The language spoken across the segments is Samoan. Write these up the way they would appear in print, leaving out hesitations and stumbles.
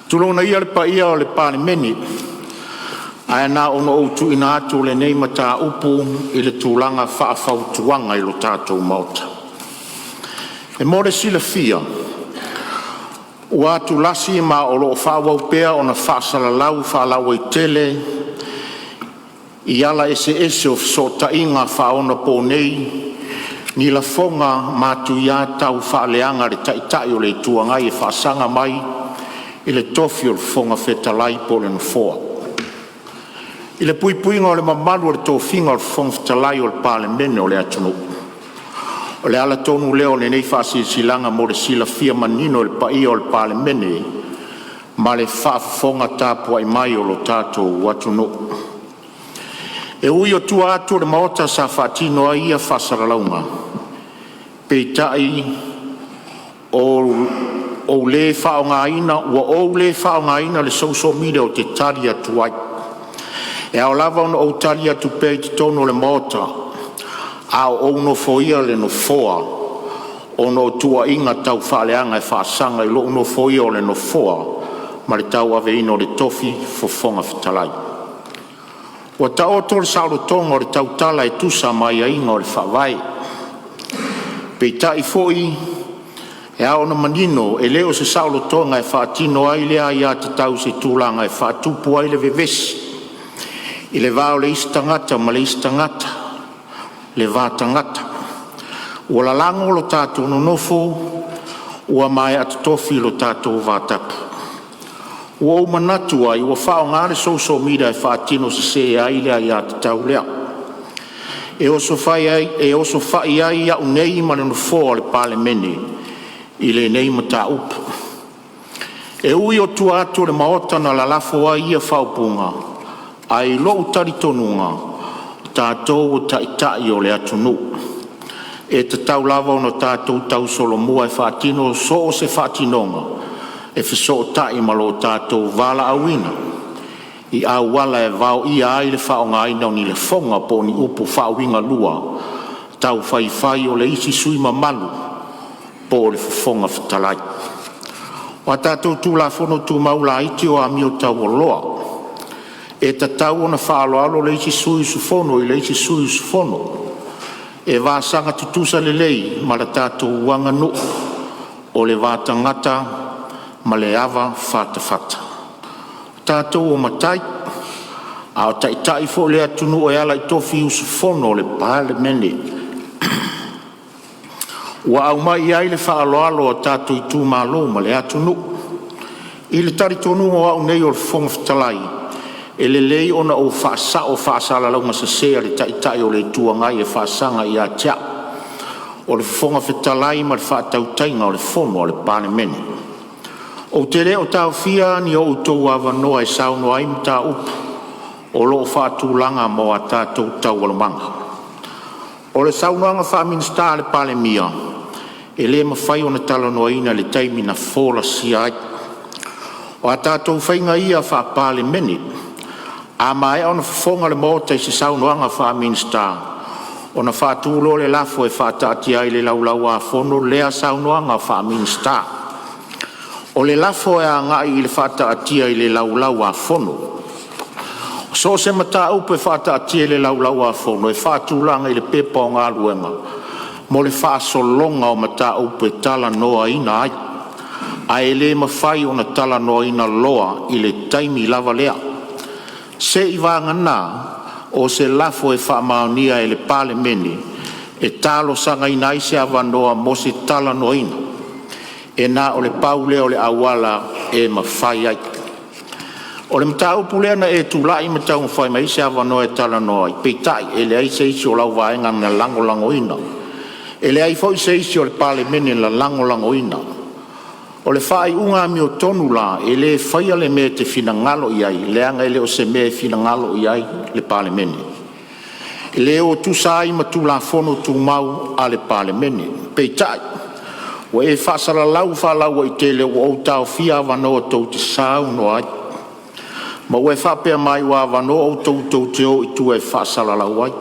Tulouna ia le paia o le Palemene, ae na ona ou tuuina atu o lenei mataupu i le tulaga faafautuaga i le tatou Maota. E mo le silafia ua atulasi ma o lo o faaauau pea ona faasalalau faalauaitele i ala eseese o fesootaiga faaonaponei ni lafoga matuia taufaaleaga a le Taitai o le Itu Agai e faasaga mai i le tofi o le Fofoga Fetalai po o le Nofoa, i le puipuiga o le mamalu o le tofiga o le Fofoga Fetalai o le Palemene o le atunuu. O le ala tonu lea o lenei faasilasilaga mo le silafia manino e le paia o le Palemene ma le faafofoga tapuai mai a lo tatou atunuu. E ui o tua atu o le Maota sa faatino ai ia faasalalauga, peitai ua ou le faaaogaina le social media ou te tali atu ai. E ao lava ona ou tali atu pea i totonu o le Maota a o ou nofoia le Nofoa ona o tuuaiga taufaaleaga e faasaga i lou nofoia o le Nofoa ma le tauaveina o le tofi Fofoga Fetalai. Ua taoto le saolotoga o le tautala e tusa ma aiaiga o le Faavae. Peitai foi, e ao ona manino, e le o se saolotoga e faatino ai lea aiatatau i se tulaga e faatupu ai le vevesi i le va o le isi tagata ma le isi tagata, le va tagata. Ua lalago lo tatou nonofo, ua maea totofi lo tatou vatapu. Ua ou manatu ai, ua faaaoga le social media e faatino sese ai le aiatatau lea, e osofai ai au nei ma le Nofoa o le Palemene i lenei mataupu. E ui o tua atu o le Maota na lalafo ai ia faaupuga, ae i lou talitonuga, o tatou o taitai o le atunuu, e tatau lava ona tatou tausolomua e faatino so o se faatinoga e fesootai ma lo tatou valaauina i auala e vaoia ai le faaaogaina o ni lafoga po o ni upu faauigalua taufaifai o le isi sui usufono mamalu po o le Fofoga Fetalai. O a tatou Tulafono Tumau laiti o amio taualoa, e tatau ona faaaloalo le isi sui usufono i le isi sui usufono e vasaga tutusa lelei ma la tatou aganuu o le va tagata ma le avafatafata. O tatou o matai, a o taitai foi le atunuu e ala i tofi usufono o le Palemene ua aumai i ai le faaaloalo a tatou itumalo ma le atunuu. I le talitonuga o au nei o le Fofoga Fetalai, e lelei ona ou faasao faasalalauga sese a le Taitai o le Itu Agai e faasaga ia te a'u o le Fofoga Fetalai ma le faatautaiga o le Fono a le Palemene. Ou te le o taofia ni o outou avanoa e saunoa ai i mataupu o lo o faatulaga mo a tatou Taualumaga. O le saunoaga faa-Minisita a le Palemia e le mafai ona talanoaina i le taimi na folasia ai. O a tatou faiga ia faa-Palemene, a maea ona fofoga le Maota i se saunoaga faa-Minisita, ona faatu loa lea o le lafo e faataatia ai i le Laulau-a-Fono lea saunoaga faa-Minisita. O le lafo e agai i le faataatia i le Laulau-a-Fono. So o se mataupu e faataatia i le Laulau-a-Fono e faatulaga i le Pepa o Galuega mo le faasologa o mataupu e talanoaina ai, ae le mafai ona talanoaina loa i le taimi lava lea, seiavagana o se lafo e faamaonia e le Palemene e talosagaina ai se avanoa mo se talanoaina. E na o le pau lea o le auala e mafai ai. O le mataupu lea na e tulai ma taumafai mai ai se avanoa e talanoa ai, peitai e leai se isi o lau vaega na lagolagoina, e leai foi se isi o le Palemene na lagolagoina. O le faaiuga amiotonu la, e le faia le mea e te finagalo i ai leaga e le o se mea e finagalo i ai le Palemene. E le o tusa ai ma Tulafono Tumau a le Palemene. Peitai, ua e faasalalau faalauaitele ua ou taofia avanoa tou te saunoa ai, ma ua e faapea mai ua avanoa outou tou te o i tua e faasalalau ai.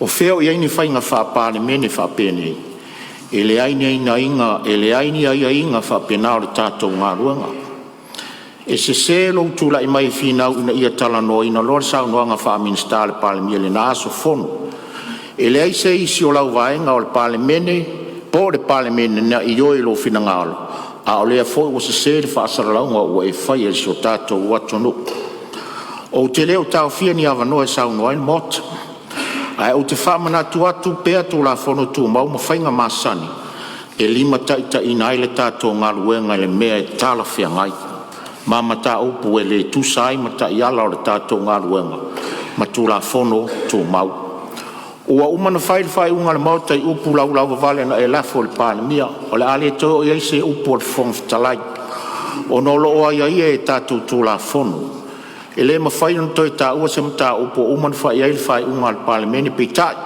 O fea o i ai ni faiga faa-Palemene faapenei? E leai ni aiaiga faapena o le tatou galuega. E sese lou tulai mai e finau ina ia talanoaina loa le saunoaga faa-Minisita a le Palemia i lena aso Fono. E leai se isi o lau vaega o le Palemene po o le Palemene na ioe i lou finagalo, a o lea foi ua sese le faasalalauga ua e faia i si o tatou atunuu. Ou te le o taofia ni avanoa e saunoa ai le Maota, ae ou te faamanatu atu pea Tulafono Tumau ma faiga masani e limataitaiina ai le tatou galuega i le mea e talafeagai ma mataupu e le tusa ai ma taiala o le tatou galuega ma Tulafono Tumau. Ua uma ona fai le faaiuga a le Maota i upu laulauvavale na e lafo i le Palemia. O le a le toe oo i ai se upu a le Fofoga Fetalai, ona o lo o aiaia e tatou Tulafono. E le mafai ona toe taua se mataupu ua uma ona fai i ai le faaiuga a le Palemene. Peitai,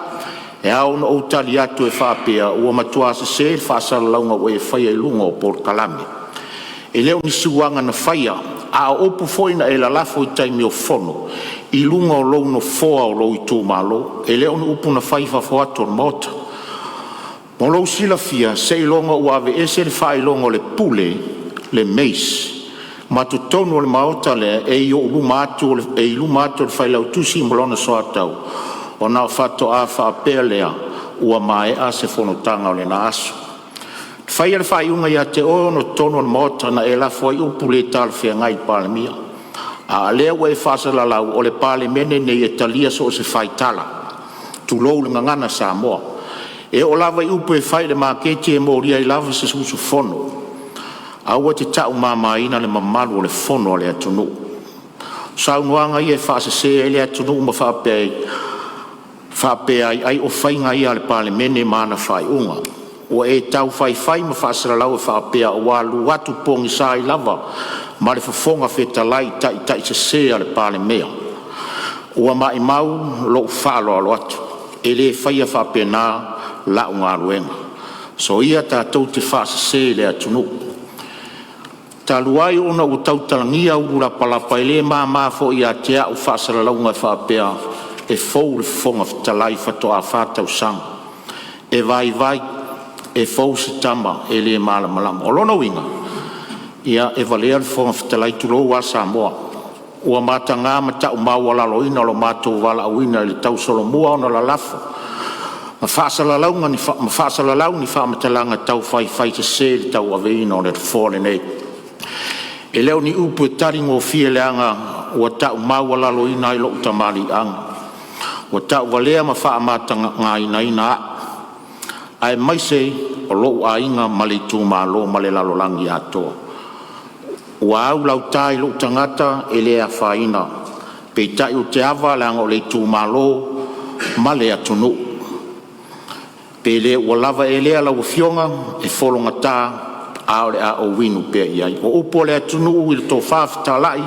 e ao ona ou tali atu e faapea, ua matua sese le faasalalauga ua e faia i luga o polokalame. E le o ni suaga na faia, a o upu foi na e lalafo i taimi o fono i luga o lou nofoa o lou itumalo. E le o ni upu na faia i fafo atu o le Maota. Mo lou silafia, seiloga ua aveese le faailoga o le pule le mace ma totonu o le maota lea e i luma atu o le Failautusi ma lona soatau, ona faatoa faapea lea ua maea se fonotaga o lena aso. Na faia le faaiuga ia te oe ona o totonu o le Maota na e lafo ai upu le talafeagai i le Palemia. A o lea ua e faasalalau, o le Palemene lenei e talia so o se faitala, tulou le gagana Samoa. E oo lava i upu e fai i le maketi e molia ai lava se usufono. Aua e te taumamaina le mamalu o le fono a le atunuu. O saunoaga ia e faasese ai le atunuu ma faapea ai ai o faiga ia a le Palemene ma ana faaiuga. Ua e tau faifai ma faasalalau e faapea ua alu atu pogisa ai lava ma le Fofoga Fetalai i taitaisese a le Palemia. Ua maumau lou faaaloalo atu. E le faia faapena lau galuega. Soia tatou te faasese i le atunuu. Talu ai ona ua tautalagia ulu lapalapa, e le mama foi ia te au faasalalauga e faapea e fou le Fofoga Fetalai faatoa fa tausaga. E vaivai e fou se tama e le malamalama. O lona uiga, ia e valea le Fofoga Fetalai, tulou lava Samoa. Ua mataga ma tau maualaloina lo matou valaauina i le tausolomua ona lalafo ma faasalalau ni faamatalaga taufaifai sese i le tauaveina o le Nofoa lenei. E le o ni upu e taligofie leaga ua tau maualaloina ai lou tamaliiaga, ua tauvalea ma faamatagaina au, aemaise o lou aiga ma le itumalo ma le lalolagi atoa. Ua au lauta i lou tagata e le afaina, peitai ou te ava leaga o le itumalo ma le atunuu. Pe le ua lava ea lea lau Afioga e fologata, ae o le a ou inu pea i ai. O upu a le atunuu i le tofa fetalai,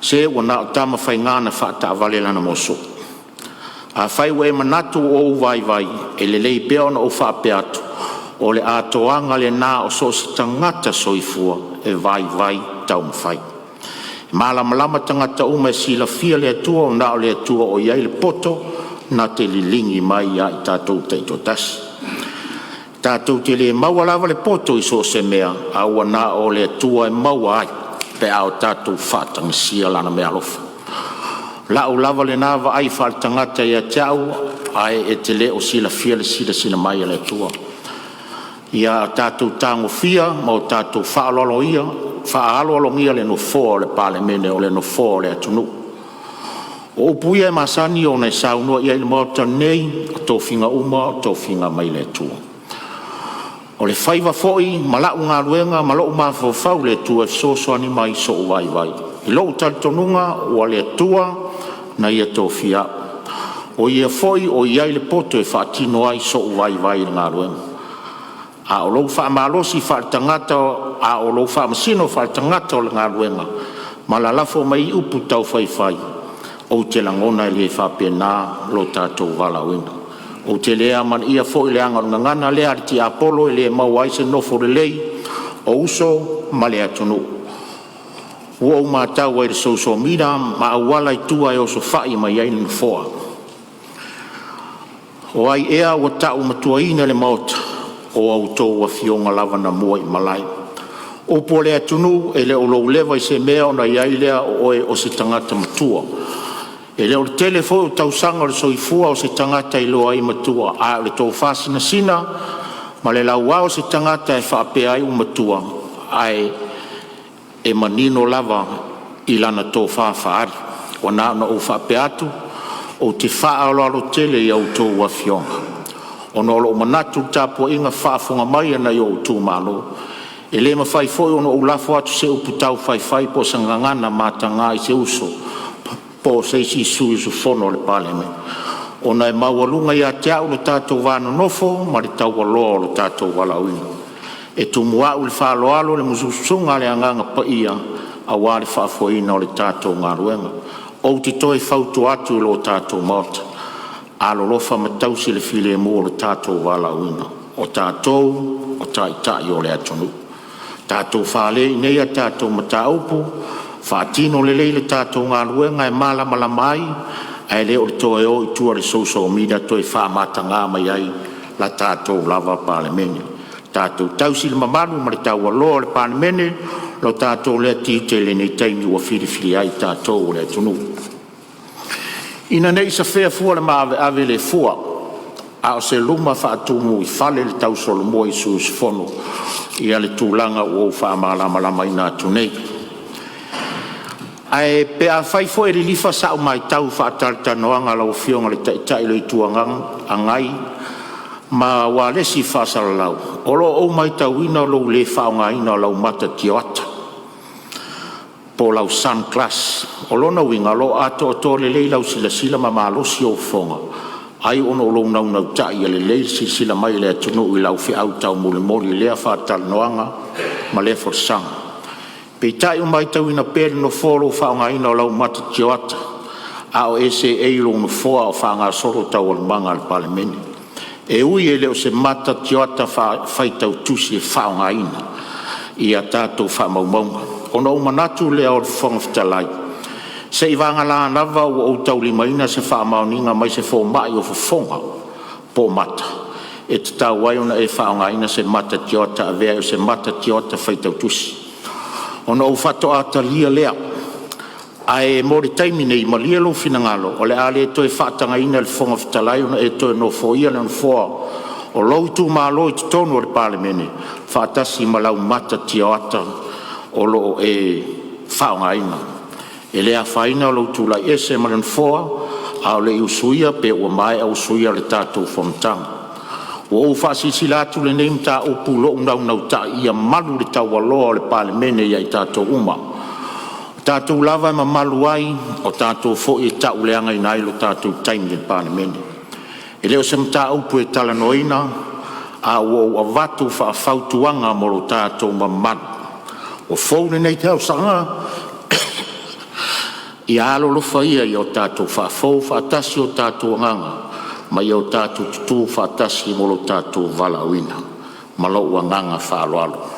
se ua na o Tamafaiga na faataavale lana moso. Afai ua e manatu ua ou vaivai, e lelei pea ona ou faapea atu, o le atoaga lena o so o se tagata soifua, e vaivai taumafai. E malamalama tagata uma e silafia le Atua, ua na o le Atua o i ai le poto na te liligi mai ia i tatou taitoatasi. E tatou te le maua lava le poto i so o se mea, a ua na o le Atua e maua ai pe a o tatou faatagisia Lana meaalofa. O lau lava lena vaai faaletagata ia te au, ae e te le o silafia le silasila mai a le Atua. Ia tatou tagofia ma o tatou faaaloalogia le Nofoa o le Palemene, o le Nofoa o le atunuu. O upu ia e masani ona e saunoa i ai i le Maota lenei, o tofiga uma o tofiga mai le Atua. O le faiva foi ma lau galuega ma lou mafaufau i le Atua e fesoasoani mai i sou vaivai. I lou talitonuga ua le Atua na ia tofia au, o Ia foi ua i ai le poto e faatino ai sou vaivai i le galuega. A o lou faamasino faaletagata o le galuega ma lalafo mai ai upu taufaifai, ou te lagona e le faapena lo tatou valaauina. Ou te le amanaia foi leaga o le gagana lea a le tiapolo e le maua ai se nofo lelei o uso ma le atunuu. Ua ou matau ai i le social media ma auala i tua e osofai mai ai nofoa. O ai ea ua taumatuaina i le Maota? O a outou afioga lava na muaimalae. Upu a le atunuu, e le o lou leva i se mea ona i ai lea o oe o se tagata matua. E le o le tele foi o tausaga o le soifua o se tagata e iloa ai le matua, a o le tofa sinasina ma le lauao o se tagata e faapea ai ua matua, ae manino lava i lana tofa faali. Ua na ona ou faapea atu, ou te faaaloalo tele i a outou afioga, ona o lou manatu i le tapuaiga faafofoga mai a nai ou itumalo, e le mafai foi ona ou lafo atu se upu taufaifai po o se gagana mataga i se uso po o se isi sui usufono o le Palemene, ona e maualuga ia te au lo tatou va nonofo ma le taualoa o lo tatou valaauina. E tumu au i le faaaloalo le musumusuga a le Agaga Paia aua le faafoeina o le tatou galuega. Ou te toe fautua atu i lo tatou Maota, alolofa ma tausi le filemu o lo tatou valaauina, o tatou o taitai o le atunuu. Tatou fale i inei a tatou mataupu, faatino lelei le tatou galuega e malamalama ai, ae le o le toe o i tua i le social media toe faamataga mai ai la tatou lava Palemene. Tatou tausi le mamalu ma le taualoa o le Palemene, lo tatou lea tiute i lenei taimi ua filifilia ai tatou e le atunuu. Ina ne i safea fua le maaveave le fua, a o se luma faatumuifale le tausolomua i sui usufono ia le tulaga ua ou faamalamalamaina atu nei. Ae pe afai foi e lilifa sau matau i faatalatalanoaga a lau Afioga i le Taitai o le Itu Agai ma ualesi faasalalau, o lo o ou matauina lou le faaaogaina o lau mata tioata po o lau sun glass. O lona uiga o lo o atoatoa lelei lau silasila ma malosi ou fofoga, ai ona o lou naunautai ia lelei le silasila mai a le atunuu i lau feau taumolimoli i lea faatalanoaga ma lea folasaga. Peitai ua matauina pea e le Nofoa lou faaaogaina o lau mata tioata a o e seei i lou nofoa a o faagasolo taualumaga a le Palemene. E ui e le o se mata tioata faitau tusi e faaaogaina i a tatou faamaumauga. Ona ou manatu lea o le Fofoga Fetalai, seiavagana lava ua ou taulimaina se faamaoniga mai se fomai o fofoga po o mata e tatau ai ona e faaaogaina se mata tioata e avea ai o se mata tioata faitau tusi, ona ou faatoa talia lea. Ae mo le taimi nei, malie lou finagalo, o le a le toe faatagaina e le Fofoga Fetalai ona e toe nofoia le nofoa o lou itumalo i totonu o le Palemene faatasi ma lau mata tioata o lo o e faaaogaina. E le afaina lou tulai ese ma le nofoa a o le i usuia pe ua maea usuia le tatou fonotaga. Ua ou faasilasila atu lenei mataupu i lou naunautai ia malu le taualoa o le Palemene ia i tatou uma. O tatou lava e mamalu ai, o tatou foi e tauleagaina ai lo tatou taimi i le Palemene. E le o se mataupu e talanoaina, ae ua ou avatu faafautuaga mo lo tatou mamalu. Ua fou lenei tausaga, ia alolofa ia ia o tatou faafou faatasi o tatou agaga ma ia o tatou tutu faatasi mo lo tatou valaauina. Ma lou agaga faaaloalo.